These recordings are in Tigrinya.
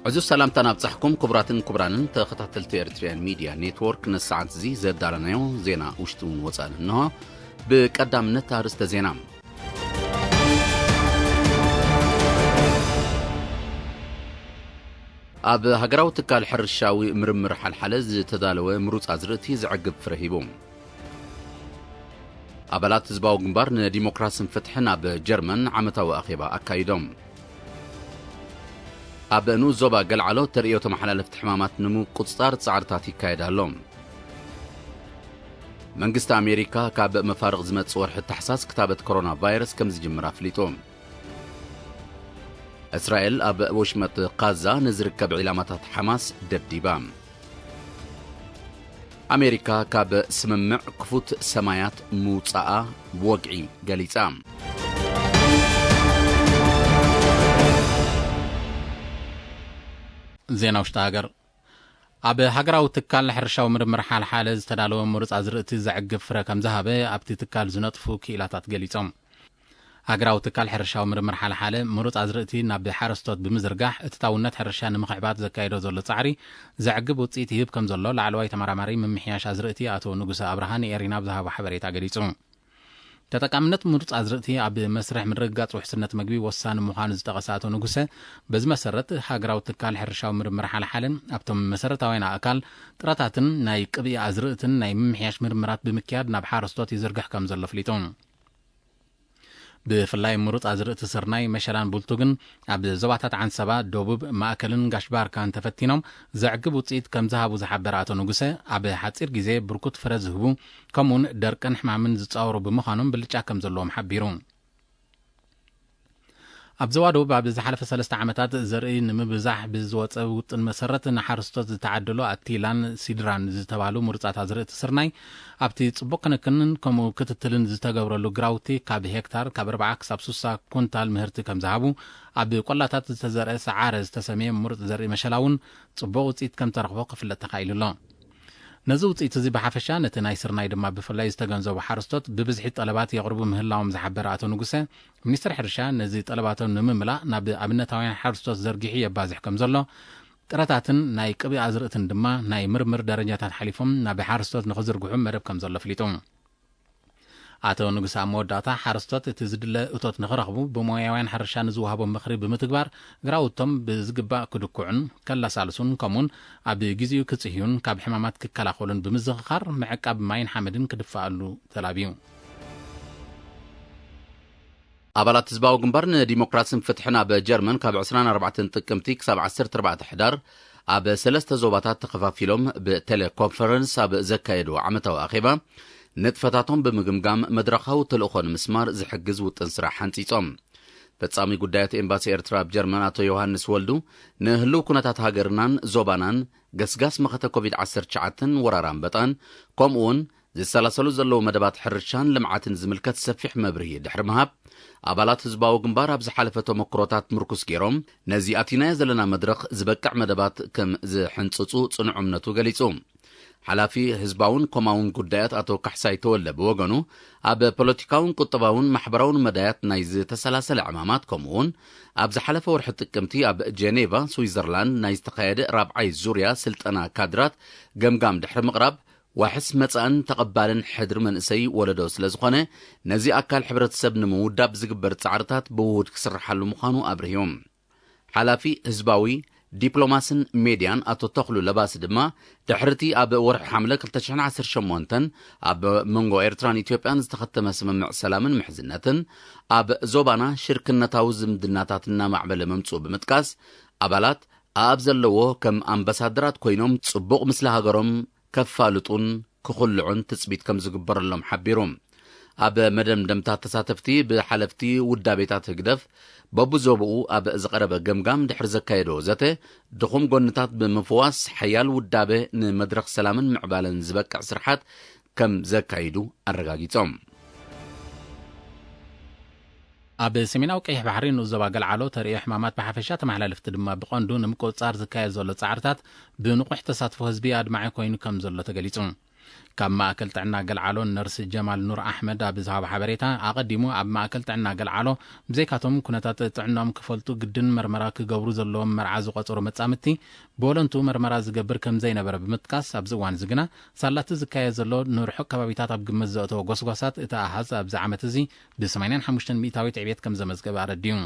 ዕዙዝ ሰላምታን ኣብጻሕኩም ክቡራትን ክቡራንን ተኸታተልቲ ኤርትርያን ሚድያ ኔትወርክ። ንሰዓት እዚ ዘዳለናዮ ዜና ውሽጥን ወጻእን እንሆ። ብቀዳምነት ኣርእስተ ዜና። ኣብ ሃገራዊ ትካል ሕርሻዊ ምርምር ሓልሓለ ዝተዳለወ ምሩጽ ኣዝርእቲ ዘዕግብ ፍረ ሂቡ። ኣባላት ህዝባዊ ግንባር ንዲሞክራስን ፍትሕን ኣብ ጀርመን ዓመታዊ ኣኼባ ኣካይዶም። ኣብ ንኡስ ዞባ ገልዓሎ ተርእዮ ተመሓላለፍቲ ሕማማት ንምቁጽጻር ጻዕርታት ይካየድ ኣሎ። መንግስቲ ኣሜሪካ ካብ መፋርቕ ዝመጽእ ወርሒ ታሕሳስ ክታበት ኮሮና ቫይረስ ከም ዝጅምር ኣፍሊጡ። እስራኤል ኣብ ወሽመጥ ቃዛ ንዝርከብ ዒላማታት ሓማስ ደብዲባ። ኣሜሪካ ካብ ስምምዕ ክፉት ሰማያት ምውጻኣ ብወግዒ ገሊጻ። ዜና ውሽጢ ሃገር። ኣብ ሃገራዊ ትካል ሕርሻዊ ምርምር ሓልሓለ ዝተዳለወ ምሩጽ ኣዝርእቲ ዘዕግብ ፍረ ከም ዝሃበ ኣብቲ ትካል ዝነጥፉ ክኢላታት ገሊጾም። ሃገራዊ ትካል ሕርሻዊ ምርምር ሓልሓለ ምሩጽ ኣዝርእቲ ናብ ሓረስቶት ብምዝርጋሕ እትታውነት ሕርሻ ንምኽዕባት ዘካየዶ ዘሎ ጻዕሪ ዘዕግብ ውጽኢት ይህብ ከም ዘሎ ላዕለዋይ ተመራማሪ ምምሕያሽ ኣዝርእቲ ኣቶ ንጉሰ ኣብርሃ ንኤሪና ብዝሃቦ ሓበሬታ ገሊጹ። ተጠቃምነት ምሩጽ ኣዝርእቲ ኣብ መስርሕ ምርግጋጽ ውሕስነት መግቢ ወሳኒ ምዃኑ ዝጠቐሰ ኣቶ ንጉሰ፣ በዚ መሰረት ሃገራዊ ትካል ሕርሻዊ ምርምር ሓልሓለን ኣብቶም መሰረታውያን ኣእካል ጥረታትን ናይ ቅብኢ ኣዝርእትን ናይ ምምሕያሽ ምርምራት ብምክያድ ናብ ሓረስቶት ይዝርግሕ ከም ዘሎ ኣፍሊጡ። ብፍላይ ምሩጽ ኣዝርእቲ ስርናይ፣ መሸላን ቡልቱግን ኣብ ዞባታት ዓንሰባ፣ ደቡብ፣ ማእከልን ጋሽ ባርካን ተፈቲኖም ዘዕግብ ውጽኢት ከም ዝሃቡ ዝሓበረ ኣቶ ንጉሰ፣ ኣብ ሓጺር ግዜ ብርኩት ፍረ ዝህቡ ከምኡውን ደርቅን ሕማምን ዝጻወሩ ብምዃኖም ብልጫ ከም ዘለዎም ሓቢሩ። ኣብ ዞባ ደቡብ ኣብ ዝሓለፈ ሰለስተ ዓመታት ዘርኢ ንምብዛሕ ብዝወጸ ውጥን መሰረት ንሓረስቶት ዝተዓደሉ ኣቲላን ሲድራን ዝተባህሉ ምሩጻት ኣዝርእቲ ስርናይ ኣብቲ ጽቡቕ ክንክንን ከምኡ ክትትልን ዝተገብረሉ ግራውቲ ካብ ሄክታር ካብ ኣርብዓ ክሳብ ሱሳ ኩንታል ምህርቲ ከም ዝሃቡ፣ ኣብ ቆላታት ዝተዘርአ ሰዓረ ዝተሰምየ ምሩጽ ዘርኢ መሸላ እውን ጽቡቕ ውጽኢት ከም ተረኽቦ ክፍለጥ ተኻኢሉ ኣሎ። ነዚ ውጽኢት እዚ ብሓፈሻ ነቲ ናይ ስርናይ ድማ ብፍላይ ዝተገንዘቡ ሓረስቶት ብብዝሒ ጠለባት የቕርቡ ምህላዎም ዝሓበረ ኣቶ ንጉሰ፣ ሚኒስትሪ ሕርሻ ነዚ ጠለባቶም ንምምላእ ናብ ኣብነታውያን ሓረስቶት ዘርጊሑ የባዝሕ ከም ዘሎ፣ ጥረታትን ናይ ቅብኢ ኣዝርእትን ድማ ናይ ምርምር ደረጃታት ሓሊፎም ናብ ሓረስቶት ንኽዝርግሑ መደብ ከም ዘሎ ኣፍሊጡ። ኣቶ ንጉሰ ኣብ መወዳእታ ሓረስቶት እቲ ዝድለ እቶት ንኽረኽቡ ብሞያውያን ሕርሻ ንዝወሃቦም ምኽሪ ብምትግባር ግራውቶም ብዝግባእ ክድኩዑን ከላሳልሱን ከምኡውን ኣብ ግዜኡ ክጽህዩን ካብ ሕማማት ክከላኸሉን ብምዝኽኻር ምዕቃብ ማይን ሓመድን ክድፈኣሉ ተላብዩ። ኣባላት ህዝባዊ ግንባር ንዲሞክራስን ፍትሕን ኣብ ጀርመን ካብ ዕስራን ኣርባዕተን ጥቅምቲ ክሳብ ዓሰርተ ኣርባዕተ ሕዳር ኣብ ሰለስተ ዞባታት ተኸፋፊሎም ብቴሌኮንፈረንስ ኣብ ዘካየድዎ ዓመታዊ ኣኼባ ንጥፈታቶም ብምግምጋም መድረኻዊ ተልእኾ ንምስማር ዝሕግዝ ውጥን ስራሕ ሓንጺጾም። ፈጻሚ ጉዳያት ኤምባሲ ኤርትራ ኣብ ጀርመን ኣቶ ዮሃንስ ወልዱ ንህልው ኩነታት ሃገርናን ዞባናን ገስጋስ መኸተ ኮቪድ ዓሰርተ ትሽዓተን ወራር ኣንበጣን ከምኡውን ዝሰላሰሉ ዘለዉ መደባት ሕርሻን ልምዓትን ዝምልከት ሰፊሕ መብርሂ ድሕሪ ምሃብ፣ ኣባላት ህዝባዊ ግንባር ኣብ ዝሓለፈ ተመክሮታት ምርኩስ ገይሮም ነዚ ኣቲናዮ ዘለና መድረኽ ዝበቅዕ መደባት ከም ዝሕንጽጹ ጽኑዕ እምነቱ ገሊጹ። ሓላፊ ህዝባውን ኮማውን ጉዳያት ኣቶ ካሕሳይ ተወልደ ብወገኑ፣ ኣብ ፖለቲካውን ቁጠባውን ማሕበራውን መዳያት ናይ ዝተሰላሰለ ዕማማት ከምኡውን ኣብ ዝሓለፈ ወርሒ ጥቅምቲ ኣብ ጀኔቫ ስዊዘርላንድ ናይ ዝተኻየደ ራብዓይ ዙርያ ስልጠና ካድራት ገምጋም ድሕሪ ምቕራብ፣ ዋሕስ መጻእን ተቐባልን ሕድሪ መንእሰይ ወለዶ ስለ ዝኾነ፣ ነዚ ኣካል ሕብረተሰብ ንምውዳብ ዝግበር ጻዕርታት ብውሁድ ክስርሓሉ ምዃኑ ኣብርህዮም። ሓላፊ ህዝባዊ ዲፕሎማስን ሜድያን ኣቶ ተኽሉ ለባሲ ድማ፣ ድሕርቲ ኣብ ወርሒ ሓምለ ክልተ ሽሕን ዓሰርተ ሸሞንተን ኣብ መንጎ ኤርትራን ኢትዮጵያን ዝተኸተመ ስምምዕ ሰላምን ምሕዝነትን፣ ኣብ ዞባና ሽርክነታዊ ዝምድናታት እናማዕበለ መምጽኡ ብምጥቃስ፣ ኣባላት ኣኣብ ዘለዎ ከም ኣምባሳደራት ኮይኖም ጽቡቕ ምስሊ ሃገሮም ከፋልጡን ክኹልዑን ትጽቢት ከም ዝግበረሎም ሓቢሩ። ኣብ መደምደምታ ተሳተፍቲ ብሓለፍቲ ውዳቤታት ህግደፍ በብዞብኡ ኣብ ዝቐረበ ገምጋም ድሕሪ ዘካየዶ ዘተ፣ ድኹም ጎንታት ብምፍዋስ ሓያል ውዳበ ንመድረኽ ሰላምን ምዕባለን ዝበቅዕ ስርሓት ከም ዘካይዱ ኣረጋጊጾም። ኣብ ሰሜናዊ ቀይሕ ባሕሪ ንኡስ ዞባ ገልዓሎ ተርእዮ ሕማማት ብሓፈሻ ተመሓላለፍቲ ድማ ብቐንዱ ንምቁጽጻር ዝካየድ ዘሎ ጻዕርታት ብንቑሕ ተሳትፎ ህዝቢ ኣድማዒ ኮይኑ ከም ዘሎ ተገሊጹ። ካብ ማእከል ጥዕና ገልዓሎ ነርስ ጀማል ኑር ኣሕመድ ኣብ ዝሃቦ ሓበሬታ፣ ኣቐዲሙ ኣብ ማእከል ጥዕና ገልዓሎ ብዘይካቶም ኩነታት ጥዕናኦም ክፈልጡ ግድን መርመራ ክገብሩ ዘለዎም መርዓ ዝቖጸሩ መጻምድቲ ብወለንቱ መርመራ ዝገብር ከም ዘይነበረ ብምጥቃስ፣ ኣብዚ እዋን እዚ ግና ሳላቲ ዝካየድ ዘሎ ንርሑቕ ከባቢታት ኣብ ግምት ዘእተወ ጎስጓሳት እቲ ኣሃዝ ኣብዚ ዓመት እዚ ብ85% ዕብየት ከም ዘመዝገበ ኣረዲኡ።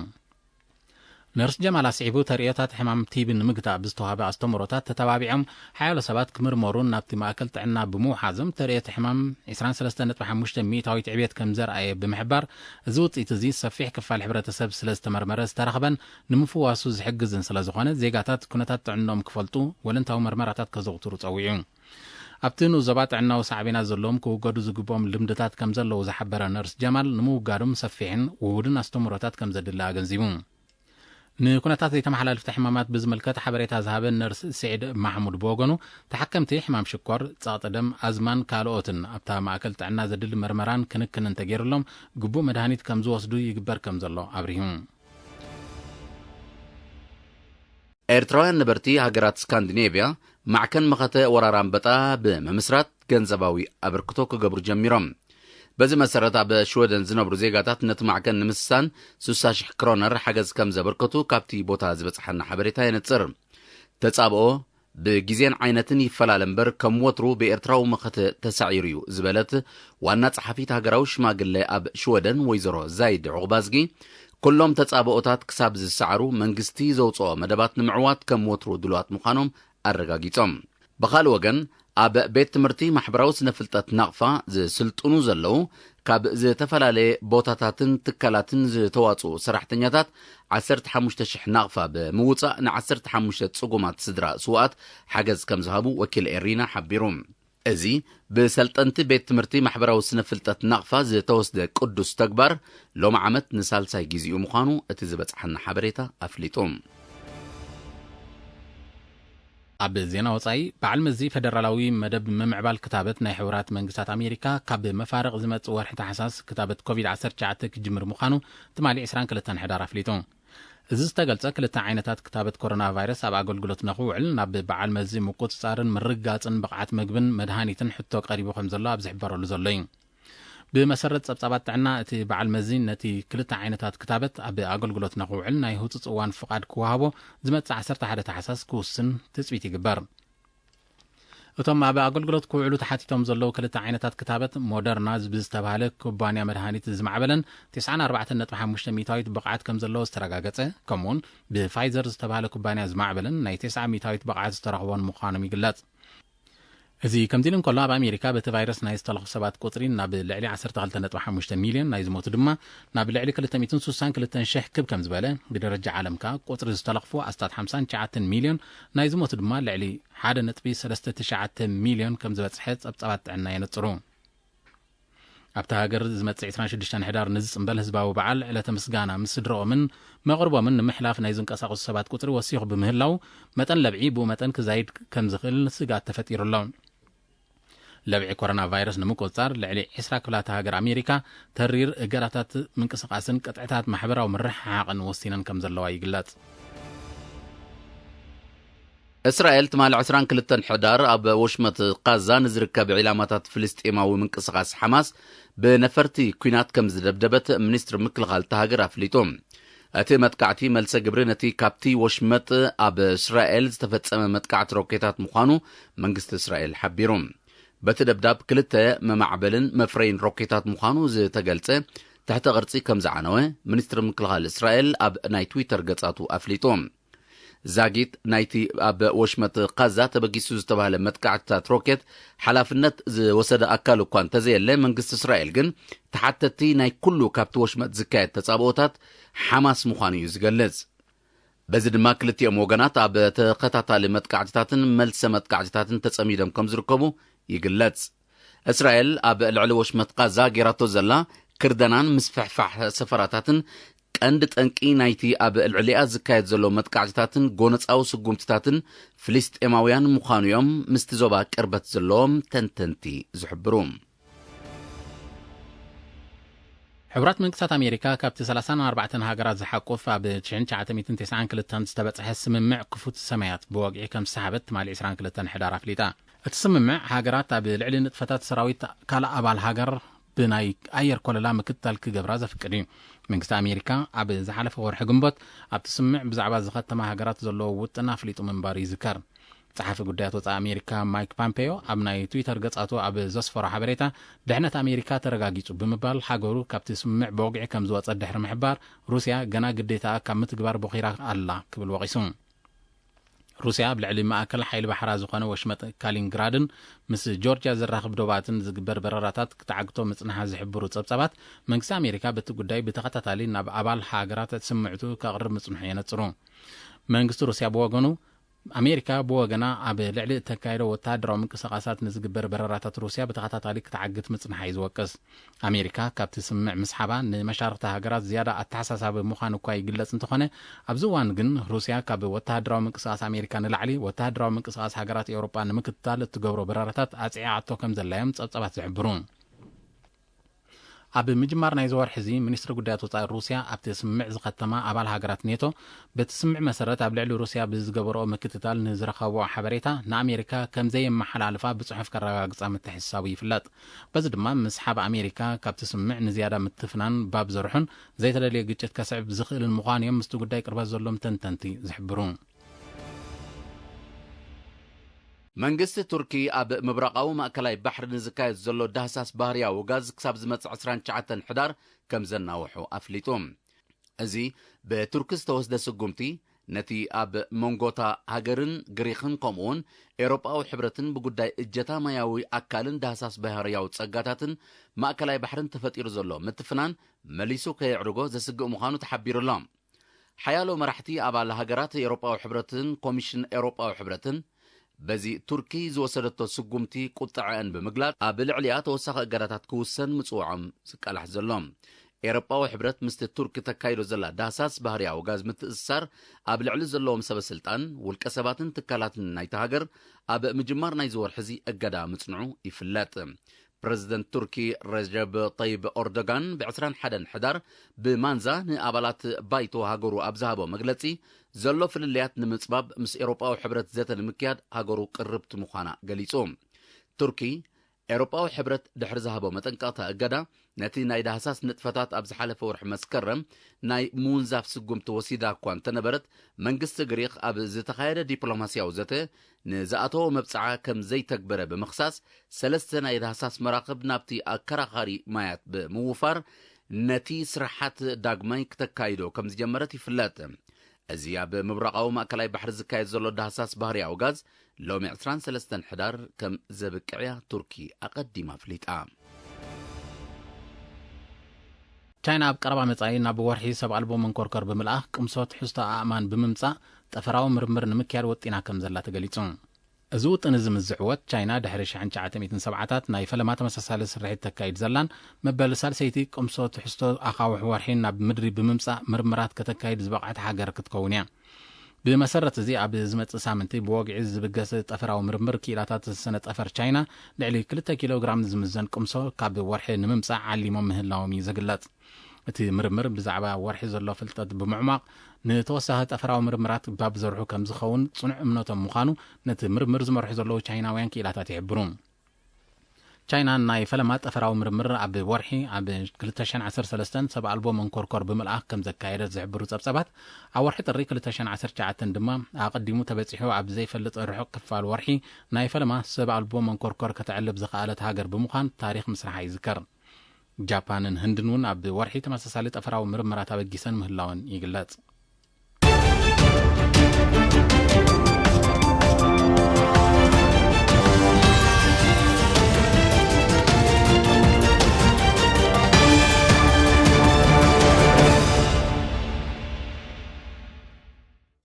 ነርስ ጀማል ኣስዒቡ፣ ተርእዮታት ሕማም ቲቢ ንምግታእ ብዝተዋህበ ኣስተምህሮታት ተተባቢዖም ሓያሎ ሰባት ክምርመሩን ናብቲ ማእከል ጥዕና ብምውሓዞም ተርእዮት ሕማም ዕስራን ሰለስተን ነጥቢ ሓሙሽተ ሚእታዊት ዕብየት ከም ዘርኣየ ብምሕባር፣ እዚ ውጽኢት እዚ ሰፊሕ ክፋል ሕብረተሰብ ስለ ዝተመርመረ ዝተረኽበን ንምፍዋሱ ዝሕግዝን ስለ ዝኾነ፣ ዜጋታት ኩነታት ጥዕንኦም ክፈልጡ ወለንታዊ መርመራታት ከዘውትሩ ጸዊዑ። ኣብቲ ንኡስ ዞባ ጥዕናዊ ሳዕቤናት ዘለዎም ክውገዱ ዝግብኦም ልምድታት ከም ዘለዉ ዝሓበረ ነርስ ጀማል፣ ንምውጋዶም ሰፊሕን ውሁድን ኣስተምህሮታት ከም ዘድሊ ኣገንዚቡ። ንኩነታት ዘይተመሓላልፍቲ ሕማማት ብዝምልከት ሓበሬታ ዝሃበ ነርስ ስዒድ ማሕሙድ ብወገኑ፣ ተሓከምቲ ሕማም ሽኮር፣ ጸቕጢ ደም፣ ኣዝማን ካልኦትን ኣብታ ማእከል ጥዕና ዘድሊ መርመራን ክንክንን እንተገይሩሎም ግቡእ መድሃኒት ከም ዝወስዱ ይግበር ከም ዘሎ ኣብሪሁ። ኤርትራውያን ነበርቲ ሃገራት ስካንዲኔቭያ ማዕከን መኸተ ወራር ኣንበጣ ብምምስራት ገንዘባዊ ኣበርክቶ ክገብሩ ጀሚሮም። በዚ መሰረት ኣብ ሽወደን ዝነብሩ ዜጋታት ነቲ ማዕከን ንምስሳን ስሳ ሽሕ ክሮነር ሓገዝ ከም ዘበርከቱ ካብቲ ቦታ ዝበጽሓና ሓበሬታ የነጽር። ተጻብኦ ብግዜን ዓይነትን ይፈላለ እምበር ከም ወትሩ ብኤርትራዊ መኸተ ተሳዒሩ እዩ ዝበለት ዋና ጸሓፊት ሃገራዊ ሽማግለ ኣብ ሽወደን ወይዘሮ ዛይድ ዑቕባዝጊ፣ ኩሎም ተጻብኦታት ክሳብ ዝሰዓሩ መንግስቲ ዘውጽኦ መደባት ንምዕዋት ከም ወትሩ ድሉዋት ምዃኖም ኣረጋጊጾም። ብኻልእ ወገን፣ ኣብ ቤት ትምህርቲ ማሕበራዊ ስነ ፍልጠት ናቕፋ ዝስልጥኑ ዘለዉ ካብ ዝተፈላለየ ቦታታትን ትካላትን ዝተዋጽኡ ሰራሕተኛታት ዓሰርተ ሓሙሽተ ሽሕ ናቕፋ ብምውጻእ ን ዓሰርተ ሓሙሽተ ጽጉማት ስድራ ስውኣት ሓገዝ ከም ዝሃቡ ወኪል ኤሪና ሓቢሩ። እዚ ብሰልጠንቲ ቤት ትምህርቲ ማሕበራዊ ስነ ፍልጠት ናቕፋ ዝተወስደ ቅዱስ ተግባር ሎም ዓመት ንሳልሳይ ግዜኡ ምዃኑ እቲ ዝበጽሓና ሓበሬታ ኣፍሊጡ። ኣብ ዜና ወጻኢ፣ በዓል መዚ ፈደራላዊ መደብ ምምዕባል ክታበት ናይ ሕቡራት መንግስታት ኣሜሪካ ካብ መፋርቕ ዝመጽእ ወርሒ ታሕሳስ ክታበት ኮቪድ ዓሰርተ ትሽዓተ ክጅምር ምዃኑ ትማሊ ዕስራን ክልተን ሕዳር ኣፍሊጡ። እዚ ዝተገልጸ፣ ክልተ ዓይነታት ክታበት ኮሮና ቫይረስ ኣብ ኣገልግሎት ንኽውዕል ናብ በዓል መዚ ምቁጽጻርን ምርግጋጽን ብቕዓት መግብን መድሃኒትን ሕቶ ቀሪቡ ከም ዘሎ ኣብ ዝሕበረሉ ዘሎ እዩ። ብመሰረት ጸብጻባት ጥዕና፣ እቲ በዓል መዚ ነቲ ክልተ ዓይነታት ክታበት ኣብ ኣገልግሎት ንኽውዕል ናይ ህጹጽ እዋን ፍቓድ ክወሃቦ ዝመጽእ ዓሰርተ ሓደ ታሕሳስ ክውስን ትጽቢት ይግበር። እቶም ኣብ ኣገልግሎት ክውዕሉ ተሓቲቶም ዘለዉ ክልተ ዓይነታት ክታበት፣ ሞደርና ብዝተባህለ ኩባንያ መድሃኒት ዝማዕበለን ተስዓን ኣርባዕተን ነጥቢ ሓሙሽተ ሚእታዊት ብቕዓት ከም ዘለዎ ዝተረጋገጸ፣ ከምኡውን ብፋይዘር ዝተባህለ ኩባንያ ዝማዕበለን ናይ ተስዓ ሚእታዊት ብቕዓት ዝተረኽቦን ምዃኖም ይግለጽ። እዚ ከምዚ ኢሉ እንከሎ፣ ኣብ ኣሜሪካ በቲ ቫይረስ ናይ ዝተለኽፉ ሰባት ቁጽሪ ናብ ልዕሊ ዓሰርተ ክልተ ነጥቢ ሓሙሽተ ሚልዮን፣ ናይ ዝሞቱ ድማ ናብ ልዕሊ ክልተ ሚእትን ስሳን ክልተን ሽሕ ክብ ከም ዝበለ፣ ብደረጃ ዓለም ከኣ ቁጽሪ ዝተለኽፉ ኣስታት ሓምሳን ትሽዓተን ሚልዮን፣ ናይ ዝሞቱ ድማ ልዕሊ ሓደ ነጥቢ ሰለስተ ትሽዓተ ሚልዮን ከም ዝበጽሐ ጸብጻባት ጥዕና የነጽሩ። ኣብታ ሃገር ዝመጽእ ዕስራን ሽዱሽተን ሕዳር ንዝጽንበል ህዝባዊ በዓል ዕለተ ምስጋና ምስ ስድረኦምን መቕርቦምን ንምሕላፍ ናይ ዝንቀሳቐሱ ሰባት ቁጽሪ ወሲኹ ብምህላው፣ መጠን ለብዒ ብኡ መጠን ክዛይድ ከም ዝኽእል ስግኣት ተፈጢሩ ኣሎ። ለብዒ ኮሮና ቫይረስ ንምቁጽጻር ልዕሊ ዕስራ ክፍላተ ሃገር ኣሜሪካ ተሪር እገዳታት ምንቅስቓስን ቅጥዕታት ማሕበራዊ ምርሕሓቕን ወሲነን ከም ዘለዋ ይግለጽ። እስራኤል ትማሊ ዕስራን ክልተን ሕዳር ኣብ ወሽመጥ ቃዛ ንዝርከብ ዒላማታት ፍልስጤማዊ ምንቅስቓስ ሓማስ ብነፈርቲ ኲናት ከም ዝደብደበት ሚኒስትሪ ምክልኻል እታ ሃገር ኣፍሊጡ። እቲ መጥቃዕቲ መልሰ ግብሪ ነቲ ካብቲ ወሽመጥ ኣብ እስራኤል ዝተፈጸመ መጥቃዕቲ ሮኬታት ምዃኑ መንግስቲ እስራኤል ሓቢሩ። በቲ ደብዳብ ክልተ መማዕበልን መፍረይን ሮኬታት ምዃኑ ዝተገልጸ ትሕተ ቅርጺ ከም ዝዓነወ ሚኒስትሪ ምክልኻል እስራኤል ኣብ ናይ ትዊተር ገጻቱ ኣፍሊጡ። ዛጊት ናይቲ ኣብ ወሽመጥ ቃዛ ተበጊሱ ዝተባህለ መጥቃዕትታት ሮኬት ሓላፍነት ዝወሰደ ኣካል እኳ እንተዘየለ፣ መንግስቲ እስራኤል ግን ተሓተትቲ ናይ ኩሉ ካብቲ ወሽመጥ ዝካየድ ተጻብኦታት ሓማስ ምዃኑ እዩ ዝገልጽ። በዚ ድማ ክልቲኦም ወገናት ኣብ ተኸታታሊ መጥቃዕትታትን መልሰ መጥቃዕትታትን ተጸሚዶም ከም ዝርከቡ ይግለጽ። እስራኤል ኣብ ልዕሊ ወሽመጥ ቃዛ ጌራቶ ዘላ ክርደናን ምስፍሕፋሕ ሰፈራታትን ቀንዲ ጠንቂ ናይቲ ኣብ ልዕሊኣ ዝካየድ ዘሎ መጥቃዕትታትን ጎነጻዊ ስጉምትታትን ፍልስጤማውያን ምዃኑ እዮም ምስቲ ዞባ ቅርበት ዘለዎም ተንተንቲ ዝሕብሩ። ሕቡራት መንግስታት ኣሜሪካ ካብቲ ሰላሳን ኣርባዕተን ሃገራት ዝሓቁፍ ኣብ ሽሕን ትሽዓተ ሚእትን ተስዓን ክልተን ዝተበጽሐ ስምምዕ ክፉት ሰማያት ብወግዒ ከም ዝሰሓበት ትማሊ ዕስራን ክልተን ሕዳር ኣፍሊጣ። እቲ ስምምዕ፣ ሃገራት ኣብ ልዕሊ ንጥፈታት ሰራዊት ካልእ ኣባል ሃገር ብናይ ኣየር ኮለላ ምክትታል ክገብራ ዘፍቅድ እዩ። መንግስቲ ኣሜሪካ ኣብ ዝሓለፈ ወርሒ ግንቦት ኣብቲ ስምምዕ ብዛዕባ ዝኸተማ ሃገራት ዘለዎ ውጥን ኣፍሊጡ ምንባሩ ይዝከር። ጸሓፊ ጉዳያት ወጻኢ ኣሜሪካ ማይክ ፓምፔዮ ኣብ ናይ ትዊተር ገጻቱ ኣብ ዘስፈሮ ሓበሬታ፣ ድሕነት ኣሜሪካ ተረጋጊጹ ብምባል፣ ሃገሩ ካብቲ ስምምዕ ብወግዒ ከም ዝወጸት ድሕሪ ምሕባር፣ ሩስያ ገና ግዴታኣ ካብ ምትግባር ቦኺራ ኣላ ክብል ወቒሱ። ሩስያ ኣብ ልዕሊ ማእከል ሓይሊ ባሕራ ዝኾነ ወሽመጥ ካሊንግራድን ምስ ጆርጅያ ዘራኽብ ዶባትን ዝግበር በረራታት ክትዓግቶ ምጽንሓ ዝሕብሩ ጸብጻባት፣ መንግስቲ ኣሜሪካ በቲ ጉዳይ ብተኸታታሊ ናብ ኣባል ሃገራት ስምዕቱ ከቕርብ ምጽንሑ የነጽሩ። መንግስቲ ሩስያ ብወገኑ፣ ኣሜሪካ ብወገና ኣብ ልዕሊ እተካየዶ ወተሃደራዊ ምንቅስቓሳት ንዝግበር በረራታት ሩስያ ብተኸታታሊ ክትዓግት ምጽንሓ እዩ ዝወቅስ። ኣሜሪካ ካብቲ ስምምዕ ምስሓባ ንመሻርኽቲ ሃገራት ዝያዳ ኣተሓሳሳቢ ምዃኑ እኳ ይግለጽ እንተኾነ፣ ኣብዚ እዋን ግን ሩስያ ካብ ወተሃደራዊ ምንቅስቓስ ኣሜሪካ ንላዕሊ ወተሃደራዊ ምንቅስቓስ ሃገራት ኤውሮጳ ንምክትታል እትገብሮ በረራታት ኣጽዒዓቶ ከም ዘላ እዮም ጸብጻባት ዝሕብሩ። ኣብ ምጅማር ናይዚ ወርሒ እዚ፣ ሚኒስትሪ ጉዳያት ወጻኢ ሩስያ ኣብቲ ስምምዕ ዝኸተማ ኣባል ሃገራት ኔቶ፣ በቲ ስምምዕ መሰረት ኣብ ልዕሊ ሩስያ ብዝገበርኦ ምክትታል ንዝረኸብኦ ሓበሬታ ንኣሜሪካ ከም ዘየመሓላልፋ ብጽሑፍ ከረጋግጻ ምትሕስሳቡ ይፍለጥ። በዚ ድማ ምስሓብ ኣሜሪካ ካብቲ ስምምዕ ንዝያዳ ምትፍናን ባብ ዘርሑን ዘይተደልየ ግጭት ከስዕብ ዝኽእልን ምዃኑ እዮም ምስቲ ጉዳይ ቅርበት ዘሎም ተንተንቲ ዝሕብሩ። መንግስቲ ቱርኪ ኣብ ምብራቓዊ ማእከላይ ባሕሪ ንዝካየድ ዘሎ ዳህሳስ ባህርያዊ ጋዝ ክሳብ ዝመጽእ ዕስራን ትሽዓተን ሕዳር ከም ዘናውሑ ኣፍሊጡ። እዚ ብቱርኪ ዝተወስደ ስጉምቲ፣ ነቲ ኣብ መንጎታ ሃገርን ግሪኽን ከምኡውን ኤውሮጳዊ ሕብረትን ብጉዳይ እጀታ ማያዊ ኣካልን ዳህሳስ ባህርያዊ ጸጋታትን ማእከላይ ባሕርን ተፈጢሩ ዘሎ ምትፍናን መሊሱ ከየዕርጎ ዘስግእ ምዃኑ ተሓቢሩ ኣሎ። ሓያሎ መራሕቲ ኣባል ሃገራት ኤውሮጳዊ ሕብረትን ኮሚሽን ኤውሮጳዊ ሕብረትን በዚ ቱርኪ ዝወሰደቶ ስጉምቲ ቁጥዐአን ብምግላጽ፣ ኣብ ልዕሊኣ ተወሳኺ እገዳታት ክውሰን ምጽውዖም ዝቃላሕ ዘሎ። ኤውሮጳዊ ሕብረት ምስቲ ቱርኪ ተካይዶ ዘላ ዳህሳስ ባህርያዊ ጋዝ ምትእስሳር ኣብ ልዕሊ ዘለዎም ሰበ ስልጣን፣ ውልቀ ሰባትን ትካላትን ናይታ ሃገር ኣብ ምጅማር ናይዚ ወርሒ እዚ እገዳ ምጽንዑ ይፍለጥ። ፕረዚደንት ቱርኪ ረጀብ ጠይብ ኦርዶጋን ብ ዕስራን ሓደን ሕዳር ብማንዛ ንኣባላት ባይቶ ሃገሩ ኣብ ዝሃቦ መግለጺ፣ ዘሎ ፍልልያት ንምጽባብ ምስ ኤውሮጳዊ ሕብረት ዘተ ንምክያድ ሃገሩ ቅርብቲ ምዃና ገሊጹ። ቱርኪ፣ ኤውሮጳዊ ሕብረት ድሕሪ ዝሃቦ መጠንቀቕታ እገዳ፣ ነቲ ናይ ዳህሳስ ንጥፈታት ኣብ ዝሓለፈ ወርሒ መስከረም ናይ ምውንዛፍ ስጉምቲ ወሲዳ እኳ እንተነበረት፣ መንግስቲ ግሪኽ ኣብ ዝተኻየደ ዲፕሎማስያዊ ዘተ ንዝኣተዎ መብጽዓ ከም ዘይተግበረ ብምኽሳስ፣ ሰለስተ ናይ ዳህሳስ መራኽብ ናብቲ ኣከራኻሪ ማያት ብምውፋር፣ ነቲ ስራሓት ዳግማይ ክተካይዶ ከም ዝጀመረት ይፍለጥ። እዚ ኣብ ምብራቓዊ ማእከላይ ባሕሪ ዝካየድ ዘሎ ዳህሳስ ባህርያዊ ጋዝ፣ ሎሚ ዕስራን ሰለስተን ሕዳር ከም ዘብቅዕያ ቱርኪ ኣቐዲማ ኣፍሊጣ። ቻይና ኣብ ቀረባ መጻኢ ናብ ወርሒ ሰብ ኣልቦ መንኮርኮር ብምልኣኽ ቅምሶ ትሕዝቶ ኣእማን ብምምጻእ ጠፈራዊ ምርምር ንምክያድ ወጢና ከም ዘላ ተገሊጹ። እዚ ውጥን እዚ ምስ ዝዕወት፣ ቻይና ድሕሪ ሽሕን ትሽዓተ ሚእትን ሰብዓታት ናይ ፈለማ ተመሳሳሊ ስርሒት ተካይድ ዘላን መበል ሳልሰይቲ ቅምሶ ትሕዝቶ ኣኻውሕ ወርሒ ናብ ምድሪ ብምምጻእ ምርምራት ከተካይድ ዝበቕዐት ሃገር ክትከውን እያ። ብመሰረት እዚ፣ ኣብ ዝመጽእ ሳምንቲ ብወግዒ ዝብገስ ጠፈራዊ ምርምር ክኢላታት ስነ ጠፈር ቻይና፣ ልዕሊ ክልተ ኪሎ ግራም ዝምዘን ቅምሶ ካብ ወርሒ ንምምጻእ ዓሊሞም ምህላዎም እዩ ዝግለጽ። እቲ ምርምር ብዛዕባ ወርሒ ዘሎ ፍልጠት ብምዕሟቕ፣ ንተወሳኺ ጠፈራዊ ምርምራት ባብ ዘርሑ ከም ዝኸውን ጽኑዕ እምነቶም ምዃኑ ነቲ ምርምር ዝመርሑ ዘለዉ ቻይናውያን ክኢላታት ይሕብሩ። ቻይና ናይ ፈለማ ጠፈራዊ ምርምር ኣብ ወርሒ ኣብ ክልተ ሽሕን ዓሰርተ ሰለስተን ሰብ ኣልቦ መንኮርኮር ብምልኣኽ ከም ዘካየደት ዝሕብሩ ጸብጸባት፣ ኣብ ወርሒ ጥሪ ክልተ ሽሕን ዓሰርተ ትሽዓተን ድማ ኣቐዲሙ ተበጺሑ ኣብ ዘይፈልጥ ርሑቕ ክፋል ወርሒ ናይ ፈለማ ሰብ ኣልቦ መንኮርኮር ከተዕልብ ዝኸኣለት ሃገር ብምዃን ታሪኽ ምስርሓ ይዝከር። ጃፓንን ህንድን እውን ኣብ ወርሒ ተመሳሳሊ ጠፈራዊ ምርምራት ኣበጊሰን ምህላወን ይግለጽ።